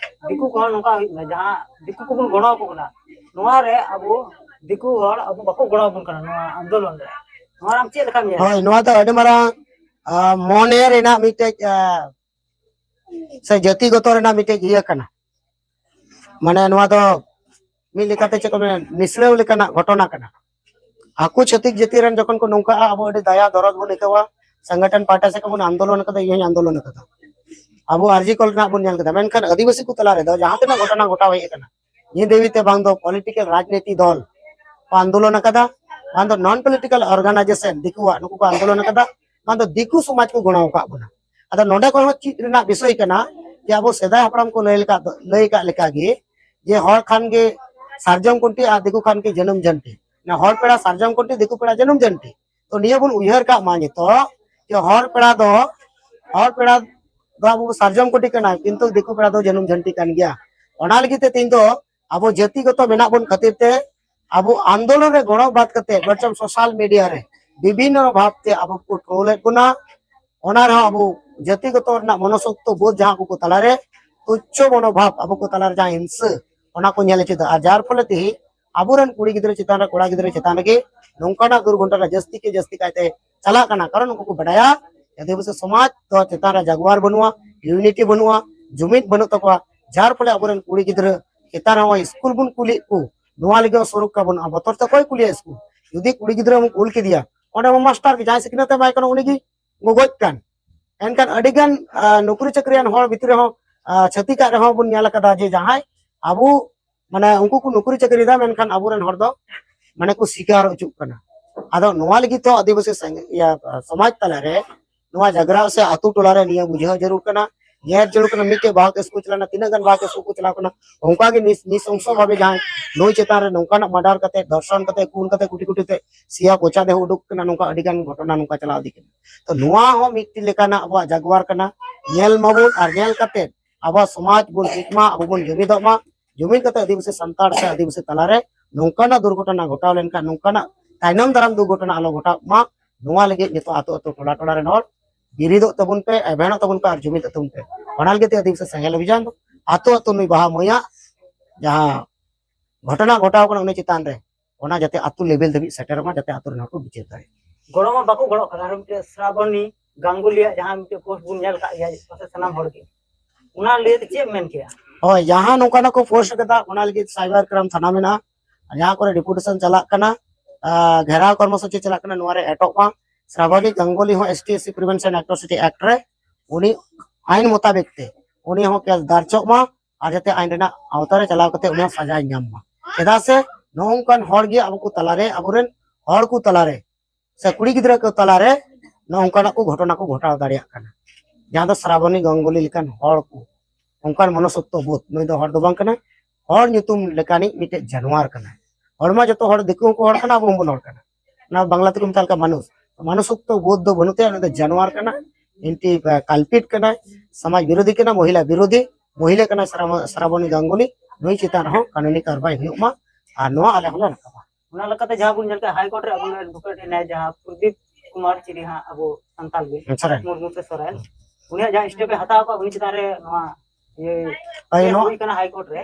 ᱫᱤᱠᱩ ᱠᱚᱦᱚᱸ ᱱᱚᱝᱠᱟ ᱦᱩᱭᱩᱜ ᱠᱟᱱᱟ, ᱡᱟᱦᱟᱸ ᱫᱤᱠᱩ ᱠᱚᱵᱚᱱ ᱜᱚᱲᱚ ᱟᱠᱚ ᱠᱟᱱᱟ, ᱱᱚᱣᱟ ᱨᱮ ᱟᱵᱚ ᱫᱤᱠᱩ ᱦᱚᱲ ᱟᱵᱚ ᱵᱟᱠᱚ ᱜᱚᱲᱚ ᱟᱵᱚᱱ ᱠᱟᱱᱟ ᱱᱚᱣᱟ ᱟᱱᱫᱳᱞᱚᱱ ᱨᱮ᱾ ᱱᱚᱣᱟ ᱨᱮ ᱟᱢ ᱪᱮᱫ ᱞᱮᱠᱟᱢ ᱧᱮᱞᱟ? ᱦᱳᱭ, ᱱᱚᱣᱟ ᱫᱚ ᱟᱹᱰᱤ ᱢᱟᱨᱟᱝ, ᱟᱸ, ᱢᱚᱱᱮ ᱨᱮᱱᱟᱜ ᱢᱤᱫᱴᱮᱡ, ᱟᱸ, ᱥᱮ ᱡᱟᱹᱛᱤᱜᱚᱛᱚ ᱨᱮᱱᱟᱜ ᱢᱤᱫᱴᱮᱡ ᱤᱭᱟᱹ ᱠᱟᱱᱟ᱾ ᱢᱟᱱᱮ ᱱᱚᱣᱟ ᱫᱚ ᱢᱤᱫ ᱞᱮᱠᱟᱛᱮ ᱪᱮᱫ ᱠᱚ ᱢᱮᱱᱟ, ᱱᱤᱥᱲᱟᱹᱣ ᱞᱮᱠᱟᱱᱟᱜ ᱜᱷᱚᱴᱚᱱᱟ ᱠᱟᱱᱟ᱾ ᱟᱠᱚ ᱪᱷᱟᱹᱛᱤᱠ ᱡᱟᱹᱛᱤ ᱨᱮᱱ ᱡᱚᱠᱷᱚᱱ ᱠᱚ ᱱᱚᱝᱠᱟᱜᱼᱟ, ᱟᱵᱚ ᱟᱹᱰᱤ ᱫᱟᱭᱟ ᱫᱚᱨᱚᱫ ᱵᱚᱱ ᱟᱹᱭᱠᱟᱹᱣᱟ᱾ ᱥᱚᱝᱜᱚᱴᱷᱚᱱ ᱯᱟᱦᱴᱟ ᱥᱮᱫ ᱠᱷᱚᱱ ᱵᱚᱱ ᱟᱱᱫᱳᱞᱚᱱ ᱟᱠᱟᱫᱟ, ᱤᱧ ᱦᱚᱸᱧ ᱟᱱᱫᱳᱞᱚᱱ ᱟᱠᱟᱫᱟ᱾ ᱟᱵᱚ ᱟᱨᱡᱤ ᱠᱚᱞ ᱨᱮᱱᱟᱜ ᱵᱚᱱ ᱧᱮᱞ ᱠᱮᱫᱟ, ᱢᱮᱱᱠᱷᱟᱱ ᱟᱹᱫᱤᱵᱟᱹᱥᱤ ᱠᱚ ᱛᱟᱞᱟ ᱨᱮᱫᱚ ᱡᱟᱦᱟᱸ ᱛᱤᱱᱟᱹᱜ ᱜᱷᱚᱴᱚᱱᱟ ᱜᱷᱚᱴᱟᱣ ᱦᱮᱡ ᱟᱠᱟᱱᱟ, ᱱᱤᱭᱟᱹ ᱫᱟᱹᱵᱤ ᱛᱮ ᱵᱟᱝ ᱫᱚ ᱯᱚᱞᱤᱴᱤᱠᱮᱞ ᱨᱟᱡᱽᱱᱤᱛᱤ ᱫᱚᱞ ᱠᱚ ᱟᱱᱫᱳᱞᱚᱱ ᱟᱠᱟᱫᱟ, ᱵᱟᱝ ᱫᱚ ᱱᱚᱱ ᱯᱚᱞᱤᱴᱤᱠᱟᱞ ᱚᱨᱜᱟᱱᱟᱭᱡᱮᱥᱚᱱ ᱫᱤᱠᱩᱣᱟᱜ, ᱱᱩᱠᱩ ᱠᱚ ᱟᱱᱫᱳᱞᱚᱱ ᱟᱠᱟᱫᱟ, ᱵᱟᱝ ᱫᱚ ᱫᱤᱠᱩ ᱥᱚᱢᱟᱡᱽ ᱠᱚ ᱜᱚᱲᱚ ᱟᱠᱟᱫ ᱵᱚᱱᱟ᱾ ᱟᱫᱚ ᱱᱚᱰᱮ ᱠᱷᱚᱱ ᱦᱚᱸ ᱪᱮᱫ ᱨᱮᱱᱟᱜ ᱵᱤᱥᱚᱭ ᱠᱟᱱᱟ ᱡᱮ ᱟᱵᱚ ᱥᱮᱫᱟᱭ ᱦᱟᱯᱲᱟᱢ ᱠᱚ ᱞᱟᱹᱭ ᱞᱮᱠᱟ, ᱞᱟᱹᱭ ᱟᱠᱟᱫ ᱞᱮᱠᱟ ᱜᱮ ᱡᱮ ᱦᱚᱲ ᱠᱷᱟᱱ ᱜᱮ ᱥᱟᱨᱡᱚᱢ ᱠᱩᱱᱴᱤ ᱟᱨ ᱫᱤᱠᱩ ᱠᱷᱟᱱ ᱜᱮ ᱡᱟᱹᱱᱩᱢ ᱡᱷᱟᱹᱱᱴᱤ᱾ ᱚᱱᱟ ᱦᱚᱲ ᱯᱮᱲᱟ ᱥᱟᱨᱡᱚᱢ ᱠᱩᱱᱴᱤ, ᱫᱤᱠᱩ ᱯᱮᱲᱟ ᱡᱟᱹᱱᱩᱢ ᱡᱷᱟᱹᱱᱴᱤ᱾ ᱛᱚ ᱱᱤᱭᱟᱹ ᱵᱚᱱ ᱩᱭᱦᱟᱹᱨ ᱠᱟᱜ ᱢᱟ ᱱᱤᱛᱚᱜ ᱡᱮ ᱦᱚᱲ ᱯᱮᱲᱟ ᱫᱚ, ᱦᱚᱲ ᱯᱮᱲᱟ ᱫᱚ ᱟᱵᱚ ᱥᱟᱨᱡᱚᱢ ᱠᱩᱱᱴᱤ ᱠᱟᱱᱟ, ᱠᱤᱱᱛᱩ ᱫᱤᱠᱩ ᱯᱮᱲᱟ ᱫᱚ ᱡᱟᱹᱱᱩᱢ ᱡᱷᱟᱹᱱᱴᱤ ᱠᱟᱱ ᱜᱮᱭᱟ᱾ ᱚᱱᱟ ᱞᱟᱹᱜᱤᱫ ᱛᱮ ᱛᱮᱦᱮᱧ ᱫᱚ ᱟᱵᱚ ᱡᱟᱹᱛᱤᱜᱚᱛᱚ ᱢᱮᱱᱟᱜ ᱵᱚᱱ ᱠᱷᱟᱹᱛᱤᱨ ᱛᱮ ᱟᱵᱚ ᱟᱱᱫᱳᱞᱚᱱ ᱨᱮ ᱜᱚᱲᱚ ᱵᱟᱫ ᱠᱟᱛᱮ ᱵᱚᱨᱪᱚᱢ ᱥᱳᱥᱟᱞ ᱢᱤᱰᱤᱭᱟ ᱨᱮ ᱵᱤᱵᱷᱤᱱᱱᱚ ᱵᱷᱟᱵ ᱛᱮ ᱟᱵᱚ ᱠᱚ ᱴᱨᱳᱞᱮᱫ ᱵᱚᱱᱟ, ᱚᱱᱟ ᱨᱮᱦᱚᱸ ᱟᱵᱚ ᱡᱟᱹᱛᱤᱜᱚᱛᱚ ᱨᱮᱱᱟᱜ ᱢᱚᱱᱚᱥᱚᱠᱛᱚ ᱵᱳᱫᱷ ᱡᱟᱦᱟᱸ ᱟᱵᱚ ᱠᱚ ᱛᱟᱞᱟᱨᱮ ᱛᱩᱪᱪᱷᱚ ᱢᱚᱱᱳᱵᱷᱟᱵ, ᱟᱵᱚ ᱠᱚ ᱛᱟᱞᱟᱨᱮ ᱡᱟᱦᱟᱸ ᱦᱤᱝᱥᱟᱹ, ᱚᱱᱟ ᱠᱚ ᱧᱮᱞ ᱦᱚᱪᱚᱭᱮᱫᱟ᱾ ᱟᱨ ᱡᱟᱨ ᱯᱷᱚᱞᱮ ᱛᱮᱦᱤᱧ ᱟᱵᱚᱨᱮᱱ ᱠᱩᱲᱤ ᱜᱤᱫᱽᱨᱟᱹ ᱪᱮᱛᱟᱱ ᱨᱮ, ᱠᱚᱲᱟ ᱜᱤᱫᱽᱨᱟᱹ ᱪᱮᱛᱟᱱ ᱨᱮᱜᱮ ᱱᱚᱝᱠᱟᱱᱟᱜ ᱫᱩᱨᱜᱷᱚᱴᱚᱱᱟ ᱡᱟᱹᱥᱛᱤ ᱠᱮ ᱡᱟᱹᱥᱛᱤ ᱠᱟᱭᱛᱮ ᱪᱟᱞᱟᱜ ᱠᱟᱱᱟ᱾ ᱠᱟᱨᱚᱱ ᱩᱱᱠᱩ ᱠᱚ ᱵᱟᱰᱟᱭᱟ ᱟᱹᱫᱤᱵᱟᱹᱥᱤ ᱥᱚᱢᱟᱡᱽ ᱫᱚ ᱪᱮᱛᱟᱱ ᱨᱮ ᱡᱟᱜᱣᱟᱨ ᱵᱟᱹᱱᱩᱜᱼᱟ, ᱤᱭᱩᱱᱤᱴᱤ ᱵᱟᱹᱱᱩᱜᱼᱟ, ᱡᱩᱢᱤᱫ ᱵᱟᱹᱱᱩᱜ ᱛᱟᱠᱚᱣᱟ᱾ ᱡᱟᱨ ᱯᱷᱚᱞᱮ ᱟᱵᱚᱨᱮᱱ ᱠᱩᱲᱤ ᱜᱤᱫᱽᱨᱟᱹ ᱪᱮᱛᱟᱱ ᱨᱮ ᱱᱚᱜᱼᱚᱭ ᱥᱠᱩᱞ ᱵᱚᱱ ᱠᱩᱞᱮᱫ ᱠᱚ, ᱱᱚᱣᱟ ᱞᱟᱹᱜᱤᱫ ᱦᱚᱸ ᱥᱩᱨᱚᱠᱠᱷᱟ ᱵᱟᱹᱱᱩᱜᱼᱟ᱾ ᱵᱚᱛᱚᱨ ᱛᱮ ᱚᱠᱚᱭ ᱠᱩᱞᱮᱭᱟ ᱥᱠᱩᱞ? ᱡᱩᱫᱤ ᱠᱩᱲᱤ ᱜᱤᱫᱽᱨᱟᱹ ᱵᱚᱱ ᱠᱩᱞ ᱠᱮᱫᱮᱭᱟ, ᱚᱸᱰᱮ ᱢᱟ ᱢᱟᱥᱴᱟᱨ ᱜᱮ, ᱡᱟᱦᱟᱸᱭ ᱥᱤᱠᱷᱱᱟᱹᱛ ᱮ ᱮᱢᱟᱭ ᱠᱟᱱᱟ ᱩᱱᱤ ᱜᱮ ᱜᱚᱜᱚᱡ ᱠᱟᱱ᱾ ᱮᱱᱠᱷᱟᱱ ᱟᱹᱰᱤᱜᱟᱱ, ᱟ, ᱱᱚᱠᱨᱤ ᱪᱟᱹᱠᱨᱤᱭᱟᱱ ᱦᱚᱲ ᱵᱷᱤᱛᱨᱤ ᱨᱮᱦᱚᱸ, ᱟ, ᱪᱷᱟᱹᱛᱤᱠᱟᱜ ᱨᱮᱦᱚᱸ ᱵᱚᱱ ᱧᱮᱞ ᱟᱠᱟᱫᱟ ᱡᱮ ᱡᱟᱦᱟᱸᱭ ᱟᱵᱚ, ᱢᱟᱱᱮ, ᱩᱱᱠᱩ ᱠᱚ ᱱᱚᱠᱨᱤ ᱪᱟᱹᱠᱨᱤᱭᱮᱫᱟ, ᱢᱮᱱᱠᱷᱟᱱ ᱟᱵᱚᱨᱮᱱ ᱦᱚᱲ ᱫᱚ, ᱢᱟᱱᱮ, ᱠᱚ ᱥᱤᱠᱟᱨ ᱦᱚᱪᱚᱜ ᱠᱟᱱᱟ᱾ ᱟᱫᱚ ᱱᱚᱣᱟ ᱞᱟᱹᱜᱤᱫ ᱛᱮ ᱟᱹᱫᱤᱵᱟᱹᱥᱤ ᱥᱟᱸᱜᱮ-, ᱤᱭᱟᱹ, ᱥᱚᱢᱟᱡᱽ ᱛᱟᱞᱟᱨᱮ ᱱᱚᱣᱟ ᱡᱟᱜᱽᱨᱟ ᱥᱮ ᱟᱹᱛᱩ ᱴᱚᱞᱟ ᱨᱮ ᱱᱤᱭᱟᱹ ᱵᱩᱡᱷᱟᱹᱣ ᱡᱟᱹᱨᱩᱲ ᱠᱟᱱᱟ, ᱧᱮᱞ ᱡᱟᱹᱨᱩᱲ ᱠᱟᱱᱟ᱾ ᱢᱤᱫᱴᱮᱡ ᱵᱟᱦᱟ ᱠᱮᱥ ᱠᱚ ᱪᱟᱞᱟᱣᱱᱟ, ᱛᱤᱱᱟᱹᱜ ᱜᱟᱱ ᱵᱟᱦᱟ ᱠᱮᱥ ᱠᱚ ᱪᱟᱞᱟᱣ ᱠᱟᱱᱟ, ᱚᱱᱠᱟ ᱜᱮ ᱱᱤᱥ-, ᱱᱤᱥᱚᱝᱥᱚ ᱵᱷᱟᱵᱮ ᱡᱟᱦᱟᱸᱭ ᱱᱩᱭ ᱪᱮᱛᱟᱱ ᱨᱮ ᱱᱚᱝᱠᱟᱱᱟᱜ ᱢᱟᱨᱰᱟᱨ ᱠᱟᱛᱮ, ᱫᱚᱨᱥᱚᱱ ᱠᱟᱛᱮ, ᱠᱩᱱ ᱠᱟᱛᱮ, ᱠᱩᱴᱤ ᱠᱩᱴᱤ ᱛᱮ ᱥᱮᱭᱟ ᱯᱚᱪᱟ ᱫᱮᱦᱚ ᱩᱰᱩᱠ ᱠᱟᱱᱟ, ᱱᱚᱝᱠᱟ ᱟᱹᱰᱤ ᱜᱟᱱ ᱜᱷᱚᱴᱚᱱᱟ ᱱᱚᱝᱠᱟ ᱪᱟᱞᱟᱣ ᱤᱫᱤᱜ ᱠᱟᱱᱟ᱾ ᱛᱚ ᱱᱚᱣᱟ ᱦᱚᱸ ᱢᱤᱫᱴᱤᱡ ᱞᱮᱠᱟᱱᱟᱜ ᱟᱵᱚᱣᱟᱜ ᱡᱟᱜᱽᱣᱟᱨ ᱠᱟᱱᱟ, ᱧᱮᱞ ᱢᱟᱵᱚᱱ ᱟᱨ ᱧᱮᱞ ᱠᱟᱛᱮ ᱟᱵᱚᱣᱟᱜ ᱥᱚᱢᱟᱡᱽ ᱵᱚᱱ ᱡᱩᱛ ᱢᱟ, ᱟᱵᱚ ᱵᱚᱱ ᱡᱩᱢᱤᱫᱚᱜ ᱢᱟ᱾ ᱡᱩᱢᱤᱫ ᱠᱟᱛᱮ ᱟᱹᱫᱤᱵᱟᱹᱥᱤ ᱥᱟᱱᱛᱟᱲ ᱥᱮ ᱟᱹᱫᱤᱵᱟᱹᱥᱤ ᱛᱟᱞᱟᱨᱮ ᱱᱚᱝᱠᱟᱱᱟᱜ ᱫᱩᱨᱜᱷᱚᱴᱚᱱᱟ ᱜᱷᱚᱴᱟᱣ ᱞᱮᱱᱠᱷᱟᱱ ᱱᱚᱝᱠᱟᱱᱟᱜ ᱛᱟᱭᱱᱚᱢ ᱫᱟᱨᱟᱢ ᱫᱩᱨᱜᱷᱚᱴᱚᱱᱟ ᱟᱞᱚ ᱜᱷᱚᱴᱟᱜ ᱢᱟ, ᱱᱚᱣᱟ ᱞᱟᱹᱜᱤᱫ ᱱᱤᱛᱚᱜ ᱟᱛᱳ ᱟᱛᱳ ᱴᱚᱞᱟ ᱴᱚᱞᱟ ᱨᱮᱱ ᱦᱚᱲ ᱵᱮᱨᱮᱫᱚᱜ ᱛᱟᱵᱚᱱ ᱯᱮ, ᱮᱵᱷᱮᱱᱚᱜ ᱛᱟᱵᱚᱱ ᱯᱮ ᱟᱨ ᱡᱩᱢᱤᱫᱚᱜ ᱛᱟᱵᱚᱱ ᱯᱮ᱾ ᱚᱱᱟ ᱞᱟᱹᱜᱤᱫ ᱛᱮ ᱟᱹᱫᱤᱵᱟᱹᱥᱤ ᱥᱮᱸᱜᱮᱞ ᱚᱵᱷᱤᱡᱟᱱ ᱫᱚ ᱟᱛᱳ ᱟᱛᱳ ᱱᱩᱭ ᱵᱟᱦᱟ ᱢᱟᱹᱭᱟᱜ ᱡᱟᱦᱟᱸ ᱜᱷᱚᱴᱚᱱᱟ ᱜᱷᱚᱴᱟᱣ ᱠᱟᱱᱟ ᱩᱱᱤ ᱪᱮᱛᱟᱱ ᱨᱮ, ᱚᱱᱟ ᱡᱟᱛᱮ ᱟᱛᱳ ᱞᱮᱵᱮᱞ ᱫᱷᱟᱹᱵᱤᱡ ᱥᱮᱴᱮᱨᱚᱜ ᱢᱟ, ᱡᱟᱛᱮ ᱟᱛᱳ ᱨᱮᱱ ᱦᱚᱲ ᱠᱚ ᱵᱤᱪᱟᱹᱨ ᱫᱟᱲᱮᱭᱟᱜ᱾ ᱜᱚᱲᱚ ᱢᱟ ᱵᱟᱠᱚ ᱜᱚᱲᱚᱜ ᱠᱟᱱᱟ, ᱟᱨ ᱢᱤᱫᱴᱮᱡ ᱥᱨᱟᱵᱚᱱᱤ ᱜᱟᱝᱜᱩᱞᱤᱭᱟᱜ ᱡᱟᱦᱟᱸ ᱢᱤᱫᱴᱮᱡ ᱯᱳᱥᱴ ᱵᱚᱱ ᱧᱮᱞ ᱠᱟᱜ ᱜᱮᱭᱟ ᱯᱟᱥᱮ ᱥᱟᱱᱟᱢ ᱦᱚᱲ ᱜᱮ, ᱚᱱᱟ ᱞᱟᱹᱭ ᱛᱮ ᱪᱮᱫ ᱮᱢ ᱢᱮᱱ ᱠᱮᱭᱟ? ᱦᱳᱭ, ᱡᱟᱦᱟᱸ ᱱᱚᱝᱠᱟᱱᱟᱜ ᱠᱚ ᱯᱳᱥᱴ ᱠᱟᱫᱟ, ᱚᱱᱟ ᱞᱟᱹᱜᱤᱫ ᱥᱟᱭᱵᱟᱨ ᱠᱨᱟᱭᱤᱢ ᱛᱷᱟᱱᱟ ᱢᱮᱱᱟᱜᱼᱟ, ᱡᱟᱦᱟᱸ ᱠᱚᱨᱮ ᱰᱮᱯᱩᱴᱮᱥᱚᱱ ᱪᱟᱞᱟᱜ ᱠᱟᱱᱟ, ᱟᱨ ᱜᱷᱮᱨᱟᱣ ᱠᱚᱨᱢᱚᱥᱩᱪᱤ ᱪᱟᱞᱟᱜ ᱠᱟᱱᱟ, ᱱᱚᱣᱟ ᱨᱮ ᱮᱴᱚᱜ ᱢᱟ᱾ ᱥᱨᱟᱵᱚᱱᱤ ᱜᱟᱝᱜᱩᱞᱤ ᱦᱚᱸ S T S C prevention act ᱥᱤᱴᱤ ᱮᱠᱴ ᱨᱮ ᱩᱱᱤ ᱟᱭᱤᱱ ᱢᱳᱛᱟᱵᱤᱠ ᱛᱮ ᱩᱱᱤ ᱦᱚᱸ ᱠᱮᱥ ᱫᱟᱨᱡᱚᱜ ᱢᱟ, ᱟᱨ ᱡᱟᱛᱮ ᱟᱭᱤᱱ ᱨᱮᱱᱟᱜ ᱟᱣᱛᱟ ᱨᱮ ᱪᱟᱞᱟᱣ ᱠᱟᱛᱮ ᱩᱱᱤ ᱦᱚᱸ ᱥᱟᱡᱟᱭ ᱧᱟᱢ ᱢᱟ᱾ ᱪᱮᱫᱟᱜ ᱥᱮ ᱱᱚᱜᱼᱚ ᱱᱚᱝᱠᱟᱱ ᱦᱚᱲ ᱜᱮ ᱟᱵᱚ ᱠᱚ ᱛᱟᱞᱟᱨᱮ, ᱟᱵᱚᱨᱮᱱ ᱦᱚᱲ ᱠᱚ ᱛᱟᱞᱟᱨᱮ ᱥᱮ ᱠᱩᱲᱤ ᱜᱤᱫᱽᱨᱟᱹ ᱠᱚ ᱛᱟᱞᱟᱨᱮ ᱱᱚᱜᱼᱚ ᱱᱚᱝᱠᱟᱱᱟᱜ ᱠᱚ ᱜᱷᱚᱴᱚᱱᱟ ᱠᱚ ᱜᱷᱚᱴᱟᱣ ᱫᱟᱲᱮᱭᱟᱜ ᱠᱟᱱᱟ᱾ ᱡᱟᱦᱟᱸ ᱫᱚ ᱥᱨᱟᱵᱚᱱᱤ ᱜᱟᱝᱜᱩᱞᱤ ᱞᱮᱠᱟᱱ ᱦᱚᱲ ᱠᱚ, ᱚᱱᱠᱟᱱ ᱢᱚᱱᱚᱥᱚᱠᱛᱚ ᱵᱳᱫᱷ, ᱱᱩᱭ ᱫᱚ ᱦᱚᱲ ᱫᱚ ᱵᱟᱝ ᱠᱟᱱᱟᱭ, ᱦᱚᱲ ᱧᱩᱛᱩᱢ ᱞᱮᱠᱟᱱᱤᱡ ᱢᱤᱫᱴᱮᱡ ᱡᱟᱱᱣᱟᱨ ᱠᱟᱱᱟᱭ᱾ ᱦᱚᱲ ᱢᱟ ᱡᱚᱛᱚ ᱦᱚᱲ, ᱫᱤᱠᱩ ᱦᱚᱸᱠᱚ ᱦᱚᱲ ᱠᱟᱱᱟ, ᱟᱵᱚ ᱦᱚᱸᱵᱚᱱ ᱦᱚᱲ ᱠᱟᱱᱟ᱾ ᱚᱱᱟ ᱵᱟᱝᱞᱟ ᱛᱮᱠᱚ ᱢᱮᱛᱟ ᱞᱮᱠᱟ ᱢᱟᱱᱩᱥ, ᱢᱟᱱᱩᱥᱚᱠᱛᱚ ᱵᱳᱫᱷ ᱫᱚ ᱵᱟᱹᱱᱩᱜ ᱛᱟᱭᱟ, ᱩᱱᱤ ᱫᱚ ᱡᱟᱱᱣᱟᱨ ᱠᱟᱱᱟ, ᱮᱱᱴᱤ ᱠᱟᱞᱯᱤᱴ ᱠᱟᱱᱟᱭ, ᱥᱚᱢᱟᱡᱽ ᱵᱤᱨᱳᱫᱷᱤ ᱠᱟᱱᱟ, ᱢᱚᱦᱤᱞᱟ ᱵᱤᱨᱳᱫᱷᱤ, ᱢᱚᱦᱤᱞᱟ ᱠᱟᱱᱟᱭ ᱥᱨᱟᱵᱚ-, ᱥᱨᱟᱵᱚᱱᱤ ᱜᱟᱝᱜᱩᱞᱤ᱾ ᱱᱩᱭ ᱪᱮᱛᱟᱱ ᱨᱮᱦᱚᱸ ᱠᱟᱹᱱᱩᱱᱤ ᱠᱟᱨᱵᱟᱭ ᱦᱩᱭᱩᱜ ᱢᱟ, ᱟᱨ ᱱᱚᱣᱟ ᱟᱞᱮ ᱦᱚᱸᱞᱮ ᱨᱟᱠᱟᱵᱟ᱾ ᱚᱱᱟ ᱞᱮᱠᱟᱛᱮ ᱡᱟᱦᱟᱸ ᱵᱚᱱ ᱧᱮᱞ ᱠᱮᱫ, ᱦᱟᱭ ᱠᱳᱨᱴ ᱨᱮ ᱟᱵᱚ ᱮᱰᱵᱷᱳᱠᱮᱴ ᱦᱮᱱᱟᱭᱟ, ᱡᱟᱦᱟᱸ ᱯᱨᱚᱫᱤᱯ ᱠᱩᱢᱟᱨ ᱪᱤᱞᱤ ᱦᱟᱸᱜ ᱟᱵᱚ ᱥᱟᱱᱛᱟᱲ ᱜᱮ, ᱥᱚᱨᱮᱱ᱾ ᱢᱩᱨᱢᱩ ᱥᱮ ᱥᱚᱨᱮᱱ, ᱩᱱᱤᱭᱟᱜ ᱡᱟᱦᱟᱸ ᱥᱴᱮᱯ ᱮ ᱦᱟᱛᱟᱣ ᱟᱠᱟᱫ, ᱩᱱᱤ ᱪᱮᱛᱟᱱ ᱨᱮ ᱱᱚᱣᱟ ᱤᱭᱟᱹ ᱦᱳᱭ, ᱠᱮᱥ ᱱᱚᱣᱟ ᱦᱩᱭ ᱠᱟᱱᱟ ᱦᱟᱭ ᱠᱳᱨᱴ ᱨᱮ᱾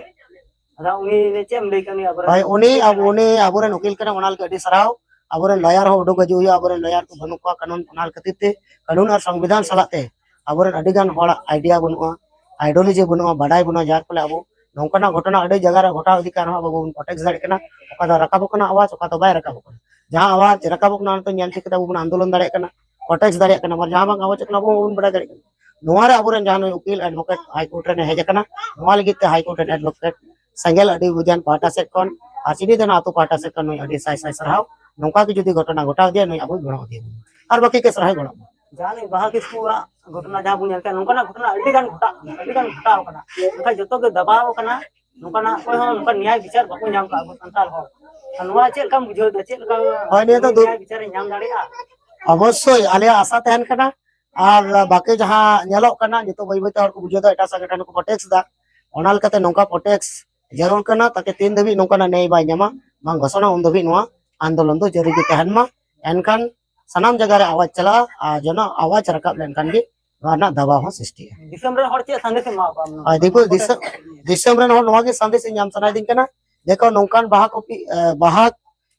ᱟᱫᱚ ᱩᱱᱤ ᱪᱮᱫ ᱮᱢ ᱞᱟᱹᱭ ᱠᱟᱹᱢᱤᱭᱟ ᱟᱵᱚᱨᱮᱱ? ᱦᱳᱭ, ᱩᱱᱤ ᱟᱵᱚ, ᱩᱱᱤ ᱟᱵᱚᱨᱮᱱ ᱩᱠᱤᱞ ᱠᱟᱱᱟ, ᱚᱱᱟ ᱞᱟᱹᱜᱤᱫ ᱟᱹᱰᱤ ᱥᱟᱨᱦᱟᱣ᱾ ᱟᱵᱚᱨᱮᱱ ᱞᱚᱭᱟᱨ ᱦᱚᱸ ᱩᱰᱩᱠ ᱦᱤᱡᱩᱜ ᱦᱩᱭᱩᱜᱼᱟ, ᱟᱵᱚᱨᱮᱱ ᱞᱚᱭᱟᱨ ᱠᱚ ᱵᱟᱹᱱᱩᱜ ᱠᱚᱣᱟ ᱠᱟᱹᱱᱩᱱ, ᱚᱱᱟ ᱠᱷᱟᱹᱛᱤᱨ ᱛᱮ ᱠᱟᱹᱱᱩᱱ ᱟᱨ ᱥᱚᱝᱵᱤᱫᱷᱟᱱ ᱥᱟᱞᱟᱜ ᱛᱮ ᱟᱵᱚᱨᱮᱱ ᱟᱹᱰᱤ ᱜᱟᱱ ᱦᱚᱲᱟᱜ ᱟᱭᱰᱤᱭᱟ ᱵᱟᱹᱱᱩᱜᱼᱟ, ᱟᱭᱰᱤᱭᱳᱞᱚᱡᱤ ᱵᱟᱹᱱᱩᱜᱼᱟ, ᱵᱟᱰᱟᱭ ᱵᱟᱹᱱᱩᱜᱼᱟ, ᱡᱟᱨ ᱯᱷᱚᱞᱮ ᱟᱵᱚ ᱱᱚᱝᱠᱟᱱᱟᱜ ᱜᱷᱚᱴᱚᱱᱟ ᱟᱹᱰᱤ ᱡᱟᱭᱜᱟ ᱨᱮ ᱜᱷᱚᱴᱟᱣ ᱤᱫᱤᱜ ᱠᱟᱱ ᱨᱮᱦᱚᱸ ᱟᱵᱚ ᱵᱟᱵᱚᱱ ᱯᱨᱚᱴᱮᱠᱴ ᱫᱟᱲᱮᱭᱟᱜ ᱠᱟᱱᱟ᱾ ᱚᱠᱟ ᱫᱚ ᱨᱟᱠᱟᱵᱚᱜ ᱠᱟᱱᱟ ᱟᱣᱟᱡᱽ, ᱚᱠᱟ ᱫᱚ ᱵᱟᱭ ᱨᱟᱠᱟᱵᱚᱜ ᱠᱟᱱᱟ᱾ ᱡᱟᱦᱟᱸ ᱟᱣᱟᱡᱽ ᱨᱟᱠᱟᱵᱚᱜ ᱠᱟᱱᱟ, ᱚᱱᱟ ᱫᱚ ᱧᱮᱞ ᱴᱷᱤᱠ ᱠᱟᱛᱮ ᱟᱵᱚ ᱵᱚᱱ ᱟᱱᱫᱳᱞᱚᱱ ᱫᱟᱲᱮᱭᱟᱜ ᱠᱟᱱᱟ, ᱯᱨᱚᱴᱮᱠᱴ ᱫᱟᱲᱮᱭᱟᱜ ᱠᱟᱱᱟ᱾ ᱟᱵᱟᱨ ᱡᱟᱦᱟᱸ ᱵᱟᱝ ᱟᱵᱚ ᱪᱮᱫ ᱠᱟᱱᱟ, ᱟᱵᱚ ᱦᱚᱸ ᱵᱟᱵᱚᱱ ᱵᱟᱲᱟᱭ ᱫᱟᱲᱮᱭᱟᱜ ᱠᱟᱱᱟ᱾ ᱱᱚᱣᱟ ᱨᱮ ᱟᱵᱚᱨᱮᱱ ᱡᱟᱦᱟᱸ ᱱᱩᱭ ᱩᱠᱤᱞ ᱮᱰᱵᱷᱚᱠᱮᱴ ᱦᱟᱭ ᱠᱳᱨᱴ ᱨᱮᱱ ᱦᱮᱡ ᱟᱠᱟᱱᱟ, ᱱᱚᱣᱟ ᱞᱟᱹᱜᱤᱫ ᱛᱮ ᱦᱟᱭ ᱠᱳᱨᱴ ᱨᱮᱱ ᱮᱰᱵᱷᱚᱠᱮᱴ ᱥᱮᱸᱜᱮᱞ ᱟᱹᱰᱤ ᱵᱩᱡᱟᱱ ᱯᱟᱦᱴᱟ ᱥᱮᱫ ᱠᱷᱚᱱ ᱟᱨ ᱥᱤᱫᱤ ᱫᱟᱱᱟ ᱟᱹᱛᱩ ᱯᱟᱦᱴᱟ ᱥᱮᱫ ᱠᱷᱚᱱ ᱱᱩᱭ ᱟᱹᱰᱤ ᱥᱟᱭ ᱥᱟᱭ ᱥᱟᱨᱦᱟᱣ᱾ ᱱᱚᱝᱠᱟ ᱜᱮ ᱡᱩᱫᱤ ᱜᱷᱚᱴᱚᱱᱟ ᱜᱷᱚᱴᱟᱣ ᱤᱫᱤᱭᱟ, ᱱᱩᱭ ᱟᱵᱚᱭ ᱜᱚᱲᱚ ᱤᱫᱤᱭᱟ ᱟᱨ ᱵᱟᱹᱠᱤ ᱠᱮᱥ ᱨᱮᱦᱚᱸᱭ ᱜᱚᱲᱚ᱾ ᱡᱟᱦᱟᱸ ᱱᱩᱭ ᱵᱟᱦᱟ ᱠᱤᱥᱠᱩᱣᱟᱜ ᱜᱷᱚᱴᱚᱱᱟ ᱡᱟᱦᱟᱸ ᱵᱚᱱ ᱧᱮᱞ ᱠᱮᱫ, ᱱᱚᱝᱠᱟᱱᱟᱜ ᱜᱷᱚᱴᱚᱱᱟ ᱟᱹᱰᱤ ᱜᱟᱱ ᱜᱷᱚᱴᱟᱜ ᱠᱟᱱᱟ, ᱟᱹᱰᱤ ᱜᱟᱱ ᱜᱷᱚᱴᱟᱣ ᱠᱟᱱᱟ, ᱢᱮᱱᱠᱷᱟᱱ ᱡᱚᱛᱚ ᱜᱮ ᱫᱟᱵᱟᱣ ᱠᱟᱱᱟ᱾ ᱱᱚᱝᱠᱟᱱᱟᱜ ᱚᱠᱚᱭ ᱦᱚᱸ ᱱᱚᱝᱠᱟᱱ ᱱᱮᱭᱟᱭ ᱵᱤᱪᱟᱨ ᱵᱟᱠᱚ ᱧᱟᱢ ᱠᱟᱜᱼᱟ ᱟᱵᱚ ᱥᱟᱱᱛᱟᱲ ᱦᱚᱲ᱾ ᱟᱨ ᱱᱚᱣᱟ ᱪᱮᱫ ᱞᱮᱠᱟᱢ ᱵᱩᱡᱷᱟᱹᱣ ᱮᱫᱟ? ᱪᱮᱫ ᱞᱮᱠᱟ ᱦᱳᱭ, ᱱᱤᱭᱟᱹ ᱫᱚ ᱱᱮᱭᱟᱭ ᱵᱤᱪᱟᱨᱮ ᱧᱟᱢ ᱫᱟᱲᱮᱭᱟᱜᱼᱟ? ᱚᱵᱚᱥᱥᱳᱭ ᱟᱞᱮᱭᱟᱜ ᱟᱥᱟ ᱛᱟᱦᱮᱱ ᱠᱟᱱᱟ᱾ ᱟᱨ ᱵᱟᱠᱤ ᱡᱟᱦᱟᱸ ᱧᱮᱞᱚᱜ ᱠᱟᱱᱟ, ᱱᱤᱛᱚᱜ ᱵᱟᱹᱭ ᱵᱟᱹᱭᱛᱮ ᱦᱚᱲ ᱠᱚ ᱵᱩᱡᱷᱟᱹᱣ ᱫᱟ, ᱮᱴᱟᱜ ᱥᱚᱝᱜᱚᱴᱷᱚᱱ ᱠᱚ ᱯᱨᱚᱴᱮᱠᱴ ᱫᱟ᱾ ᱚᱱᱟ ᱞᱮᱠᱟᱛᱮ ᱱᱚᱝᱠᱟ ᱯᱨᱚᱴᱮᱠᱴ ᱡᱟᱹᱨᱩᱲ ᱠᱟᱱᱟ, ᱛᱟᱠᱤ ᱛᱤᱱ ᱫᱷᱟᱹᱵᱤᱡ ᱱᱚᱝᱠᱟᱱᱟᱜ ᱱᱮᱭ ᱵᱟᱭ ᱧᱟᱢᱟ, ᱵᱟᱝ ᱜᱷᱳᱥᱚᱱᱟ, ᱩᱱ ᱫᱷᱟᱹᱵᱤᱡ ᱱᱚᱣᱟ ᱟᱱᱫᱳᱞᱚᱱ ᱫᱚ ᱡᱟᱹᱨᱤ ᱜᱮ ᱛᱟᱦᱮᱱ ᱢᱟ᱾ ᱮᱱᱠᱷᱟᱱ ᱥᱟᱱᱟᱢ ᱡᱟᱭᱜᱟ ᱨᱮ ᱟᱣᱟᱡᱽ ᱪᱟᱞᱟᱜᱼᱟ ᱟᱨ ᱡᱚᱱᱚ ᱟᱣᱟᱡᱽ ᱨᱟᱠᱟᱵ ᱞᱮᱱᱠᱷᱟᱱ ᱜᱮ ᱱᱚᱣᱟ ᱨᱮᱱᱟᱜ ᱫᱟᱵᱟᱣ ᱦᱚᱸ ᱥᱨᱤᱥᱴᱤᱜᱼᱟ᱾ ᱫᱤᱥᱚᱢ ᱨᱮᱱ ᱦᱚᱲ ᱪᱮᱫ ᱥᱟᱸᱫᱮᱥ ᱮᱢ ᱮᱢᱟ ᱠᱚᱣᱟ ᱟᱢ? ᱦᱳᱭ, ᱫᱤᱠᱩ ᱫᱤᱥᱚᱢ, ᱫᱤᱥᱚᱢ ᱨᱮᱱ ᱦᱚᱲ ᱱᱚᱣᱟ ᱜᱮ ᱥᱟᱸᱫᱮᱥ ᱤᱧ ᱧᱟᱢ ᱥᱟᱱᱟᱭᱮᱫᱤᱧ ᱠᱟᱱᱟ᱾ ᱫᱮᱠᱷᱚ, ᱱᱚᱝᱠᱟᱱ ᱵᱟᱦᱟ ᱠᱚᱯᱤ, ᱮ, ᱵᱟᱦᱟ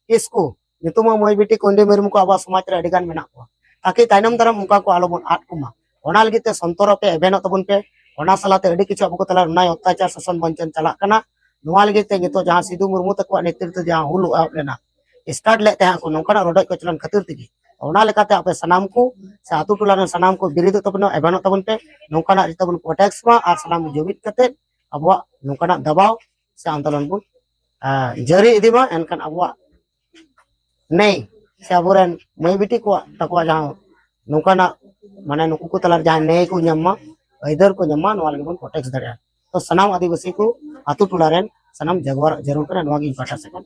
ᱠᱤᱥᱠᱩ ᱧᱩᱛᱩᱢᱟᱱ ᱢᱟᱹᱭ ᱵᱤᱴᱤ ᱠᱩᱸᱭᱰᱤ ᱢᱩᱨᱢᱩ ᱠᱚ ᱟᱵᱚᱣᱟᱜ ᱥᱚᱢᱟᱡᱽ ᱨᱮ ᱟᱹᱰᱤ ᱜᱟᱱ ᱢᱮᱱᱟᱜ ᱠᱚᱣᱟ, ᱛᱟᱠᱤ ᱛᱟᱭᱱᱚᱢ ᱫᱟᱨᱟᱢ ᱚᱱᱠᱟ ᱠᱚ ᱟᱞᱚ ᱵᱚᱱ ᱟᱫ ᱠᱚᱢᱟ᱾ ᱚᱱᱟ ᱞᱟᱹᱜᱤᱫ ᱛᱮ ᱥᱚᱱᱛᱚᱨᱚᱜ ᱯᱮ, ᱮᱵᱷᱮᱱᱚᱜ ᱛᱟᱵᱚᱱ ᱯᱮ᱾ ᱚᱱᱟ ᱥᱟᱞᱟᱜ ᱛᱮ ᱟᱹᱰᱤ ᱠᱤᱪᱷᱩ ᱟᱵᱚ ᱠᱚ ᱛᱟᱞᱟ ᱨᱮ ᱚᱱᱟ ᱚᱛᱛᱟᱪᱟᱨ ᱥᱟᱥᱚᱱ ᱵᱚᱧᱪᱚᱱ ᱪᱟᱞᱟᱜ ᱠᱟᱱᱟ᱾ ᱱᱚᱣᱟ ᱞᱟᱹᱜᱤᱫ ᱛᱮ ᱱᱤᱛᱚᱜ ᱡᱟᱦᱟᱸ ᱥᱤᱫᱩ ᱢᱩᱨᱢᱩ ᱛᱟᱠᱚᱣᱟᱜ ᱱᱮᱛᱨᱤᱛᱵ ᱛᱮ ᱡᱟᱦᱟᱸ ᱦᱩᱞ ᱮᱦᱚᱵ ᱞᱮᱱᱟ, ᱥᱴᱟᱨᱴ ᱞᱮᱫ ᱛᱟᱦᱮᱸ ᱠᱚ ᱱᱚᱝᱠᱟᱱᱟᱜ ᱨᱚᱰᱚᱡ ᱠᱚᱪᱞᱚᱱ ᱠᱷᱟᱹᱛᱤᱨ ᱛᱮᱜᱮ, ᱚᱱᱟ ᱞᱮᱠᱟᱛᱮ ᱟᱯᱮ ᱥᱟᱱᱟᱢ ᱠᱚ ᱥᱮ ᱟᱛᱳ ᱴᱚᱞᱟ ᱨᱮᱱ ᱥᱟᱱᱟᱢ ᱠᱚ ᱵᱤᱨᱤᱫᱚᱜ ᱛᱟᱵᱚᱱᱟ, ᱮᱵᱷᱮᱱᱚᱜ ᱛᱟᱵᱚᱱ ᱯᱮ᱾ ᱱᱚᱝᱠᱟᱱᱟᱜ ᱡᱟᱛᱮ ᱵᱚᱱ ᱯᱨᱚᱴᱮᱠᱴ ᱢᱟ ᱟᱨ ᱥᱟᱱᱟᱢ ᱡᱩᱢᱤᱫ ᱠᱟᱛᱮ ᱟᱵᱚᱣᱟᱜ ᱱᱚᱝᱠᱟᱱᱟᱜ ᱫᱟᱵᱟᱣ ᱥᱮ ᱟᱱᱫᱳᱞᱚᱱ ᱵᱚᱱ, ᱟᱸ, ᱡᱟᱹᱨᱤ ᱤᱫᱤ ᱢᱟ᱾ ᱮᱱᱠᱷᱟᱱ ᱟᱵᱚᱣᱟᱜ ᱱᱮᱭ ᱥᱮ ᱟᱵᱚᱨᱮᱱ ᱢᱟᱹᱭ ᱵᱤᱴᱤ ᱠᱚᱣᱟᱜ, ᱛᱟᱠᱚᱣᱟᱜ ᱡᱟᱦᱟᱸ ᱱᱚᱝᱠᱟᱱᱟᱜ, ᱢᱟᱱᱮ, ᱱᱩᱠᱩ ᱠᱚ ᱛᱟᱞᱟᱨᱮ ᱡᱟᱦᱟᱸ ᱱᱮᱭ ᱠᱚ ᱧᱟᱢ ᱢᱟ, ᱟᱹᱭᱫᱟᱹᱨ ᱠᱚ ᱧᱟᱢ ᱢᱟ, ᱱᱚᱣᱟ ᱞᱟᱹᱜᱤᱫ ᱵᱚᱱ ᱯᱨᱚᱴᱮᱠᱴ ᱫᱟᱲᱮᱭᱟᱜᱼᱟ᱾ ᱛᱚ ᱥᱟᱱᱟᱢ ᱟᱹᱫᱤᱵᱟᱹᱥᱤ ᱠᱚ ᱟᱛᱳ ᱴᱚᱞᱟ ᱨᱮᱱ ᱥᱟᱱᱟᱢ ᱡᱟᱜᱽᱣᱟᱨ ᱡᱟᱹᱨᱩᱲ ᱠᱟᱱᱟ, ᱱᱚᱣᱟ ᱜᱮ ᱤᱧ ᱯᱟᱦᱴᱟ ᱥᱮᱫ ᱠᱷᱚᱱ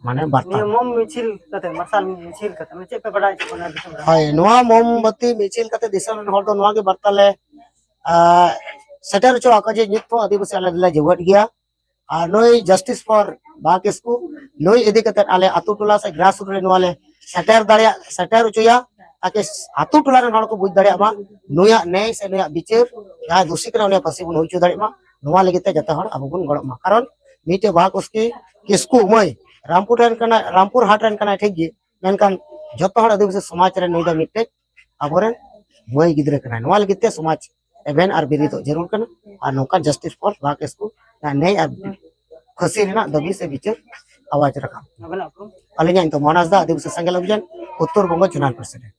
ᱢᱟᱱᱮ ᱵᱟᱨᱛᱟ᱾ ᱱᱤᱭᱟᱹ ᱢᱳᱢ ᱢᱤᱪᱷᱤᱞ ᱠᱟᱛᱮ, ᱢᱟᱨᱥᱟᱞ ᱢᱤᱪᱷᱤᱞ ᱠᱟᱛᱮ, ᱢᱟᱱᱮ ᱪᱮᱫ ᱯᱮ ᱵᱟᱰᱟᱭ ᱦᱚᱪᱚ ᱠᱚᱣᱟ ᱫᱤᱥᱚᱢ ᱨᱮ? ᱦᱳᱭ, ᱱᱚᱣᱟ ᱢᱳᱢᱵᱟᱛᱤ ᱢᱤᱪᱷᱤᱞ ᱠᱟᱛᱮ ᱫᱤᱥᱚᱢ ᱨᱮᱱ ᱦᱚᱲ ᱫᱚ ᱱᱚᱣᱟ ᱜᱮ ᱵᱟᱨᱛᱟ ᱞᱮ, ᱟᱸ, ᱥᱮᱴᱮᱨ ᱦᱚᱪᱚ ᱟᱠᱚᱣᱟ ᱡᱮ ᱱᱤᱛ ᱦᱚᱸ ᱟᱹᱫᱤᱵᱟᱹᱥᱤ ᱟᱞᱮ ᱫᱚᱞᱮ ᱡᱤᱣᱮᱫ ᱜᱮᱭᱟ᱾ ᱟᱨ ᱱᱩᱭ ᱡᱟᱥᱴᱤᱥ ᱯᱷᱚᱨ ᱵᱟ ᱠᱤᱥᱠᱩ, ᱱᱩᱭ ᱤᱫᱤ ᱠᱟᱛᱮ ᱟᱞᱮ ᱟᱛᱳ ᱴᱚᱞᱟ ᱥᱮ ᱜᱨᱟᱥ ᱨᱩᱴ ᱨᱮ ᱱᱚᱣᱟ ᱞᱮ ᱥᱮᱴᱮᱨ ᱫᱟᱲᱮᱭᱟᱜ, ᱥᱮᱴᱮᱨ ᱦᱚᱪᱚᱭᱟ, ᱛᱟᱠᱤ ᱟᱛᱳ ᱴᱚᱞᱟ ᱨᱮᱱ ᱦᱚᱲ ᱠᱚ ᱵᱩᱡᱽ ᱫᱟᱲᱮᱭᱟᱜ ᱢᱟ ᱱᱩᱭᱟᱜ ᱱᱮᱭ ᱥᱮ ᱱᱩᱭᱟᱜ ᱵᱤᱪᱟᱹᱨ, ᱡᱟᱦᱟᱸᱭ ᱫᱳᱥᱤ ᱠᱟᱱᱟ ᱩᱱᱤᱭᱟᱜ ᱯᱷᱟᱹᱥᱤ ᱵᱚᱱ ᱦᱩᱭ ᱦᱚᱪᱚ ᱫᱟᱲᱮᱭᱟᱜ ᱢᱟ᱾ ᱱᱚᱣᱟ ᱞᱟᱹᱜᱤᱫ ᱛᱮ ᱡᱚᱛᱚ ᱦᱚᱲ ᱟᱵᱚ ᱵᱚᱱ ᱜᱚᱲᱚᱜ ᱢᱟ, ᱠᱟᱨᱚᱱ ᱢᱤᱫᱴᱮᱡ ᱵᱟᱦᱟ ᱠᱤᱥᱠᱩ, ᱠᱤᱥᱠᱩ ᱢᱟᱹᱭ ᱨᱟᱢᱯᱩᱨ ᱨᱮᱱ ᱠᱟᱱᱟᱭ, ᱨᱟᱢᱯᱩᱨ ᱦᱟᱴ ᱨᱮᱱ ᱠᱟᱱᱟᱭ ᱴᱷᱤᱠ ᱜᱮ, ᱢᱮᱱᱠᱷᱟᱱ ᱡᱚᱛᱚ ᱦᱚᱲ ᱟᱹᱫᱤᱵᱟᱹᱥᱤ ᱥᱚᱢᱟᱡᱽ ᱨᱮ ᱱᱩᱭ ᱫᱚ ᱢᱤᱫᱴᱮᱡ ᱟᱵᱚᱨᱮᱱ ᱢᱟᱹᱭ ᱜᱤᱫᱽᱨᱟᱹ ᱠᱟᱱᱟᱭ᱾ ᱱᱚᱣᱟ ᱞᱟᱹᱜᱤᱫ ᱛᱮ ᱥᱚᱢᱟᱡᱽ ᱮᱵᱷᱮᱱ ᱟᱨ ᱵᱤᱨᱤᱫᱚᱜ ᱡᱟᱹᱨᱩᱲ ᱠᱟᱱᱟ᱾ ᱟᱨ ᱱᱚᱝᱠᱟ ᱡᱟᱥᱴᱤᱥ ᱯᱷᱚᱨ ᱵᱟᱦᱟ ᱠᱤᱥᱠᱩ, ᱱᱮᱭ ᱟᱨ ᱯᱷᱟᱹᱥᱤ ᱨᱮᱱᱟᱜ ᱫᱟᱹᱵᱤ ᱥᱮ ᱵᱤᱪᱟᱹᱨ ᱟᱣᱟᱡᱽ ᱨᱟᱠᱟᱵ᱾ ᱟᱹᱞᱤᱧᱟᱜ ᱧᱩᱛᱩᱢ ᱢᱚᱦᱚᱱ ᱦᱟᱸᱥᱫᱟ, ᱟᱹᱫᱤᱵᱟᱹᱥᱤ ᱥᱮᱸᱜᱮᱞ ᱚᱵᱷᱤᱡᱟᱱ, ᱩᱛᱛᱚᱨ ᱵᱚᱝᱜᱚ ᱡᱳᱱᱟᱞ ᱯᱨᱮᱥᱤᱰᱮᱱᱴ᱾